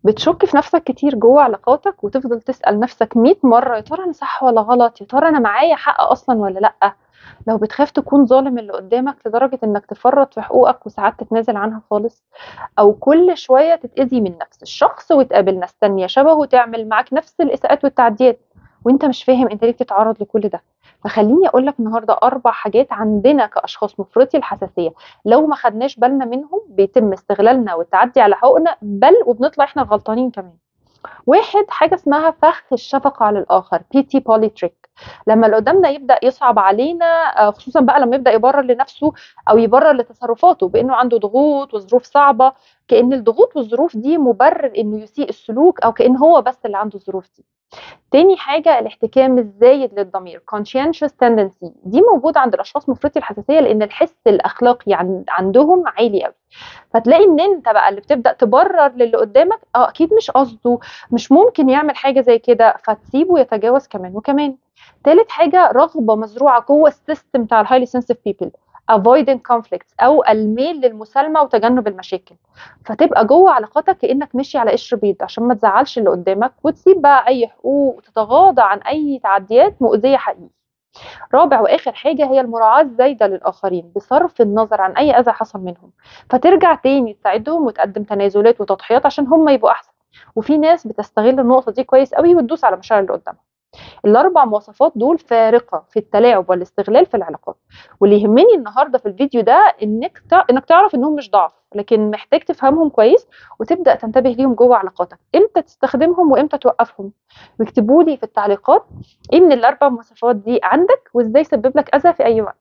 بتشك في نفسك كتير جوه علاقاتك وتفضل تسأل نفسك 100 مرة يا ترى أنا صح ولا غلط، يا ترى أنا معايا حق أصلا ولا لأ. لو بتخاف تكون ظالم اللي قدامك لدرجة إنك تفرط في حقوقك وساعات تتنازل عنها خالص، أو كل شوية تتأذي من نفس الشخص وتقابل ناس تانية شبهه وتعمل معاك نفس الإساءات والتعديات وانت مش فاهم انت ليه بتتعرض لكل ده. فخليني اقول لك النهارده 4 حاجات عندنا كاشخاص مفرطي الحساسية لو ما خدناش بالنا منهم بيتم استغلالنا والتعدي على حقوقنا، بل وبنطلع احنا غلطانين كمان. 1، حاجة اسمها فخ الشفقة على الاخر، pity polly trick. لما اللي قدامنا يبدا يصعب علينا، خصوصا بقى لما يبدا يبرر لنفسه او يبرر لتصرفاته بانه عنده ضغوط وظروف صعبة، كأن الضغوط والظروف دي مبرر انه يسيء السلوك او كأن هو بس اللي عنده الظروف دي. تاني حاجة الاحتكام الزايد للضمير، conscientious tendency، دي موجودة عند الأشخاص مفرطي الحساسية لأن الحس الأخلاقي عندهم عالي قوي. فتلاقي إن أنت بقى اللي بتبدأ تبرر للي قدامك، أكيد مش قصده، مش ممكن يعمل حاجة زي كده، فتسيبه يتجاوز كمان وكمان. تالت حاجة رغبة مزروعة جوه ال system بتاع ال highly sensitive people، avoiding conflicts أو الميل للمسالمة وتجنب المشاكل. فتبقى جوه علاقاتك كأنك ماشي على قشر بيض عشان ما تزعلش اللي قدامك وتسيب بقى أي حقوق وتتغاضى عن أي تعديات مؤذية حقيقي. رابع وآخر حاجة هي المراعاة الزايدة للآخرين بصرف النظر عن أي أذى حصل منهم، فترجع تاني تساعدهم وتقدم تنازلات وتضحيات عشان هم يبقوا أحسن. وفي ناس بتستغل النقطة دي كويس قوي وتدوس على مشاعر اللي قدامها. ال4 مواصفات دول فارقة في التلاعب والاستغلال في العلاقات، واللي يهمني النهاردة في الفيديو ده إنك تعرف إنهم مش ضعف، لكن محتاج تفهمهم كويس وتبدأ تنتبه ليهم جوه علاقاتك، إمتى تستخدمهم وإمتى توقفهم. واكتبوا لي في التعليقات إيه من ال4 مواصفات دي عندك وإزاي سبب لك أذى في أي وقت.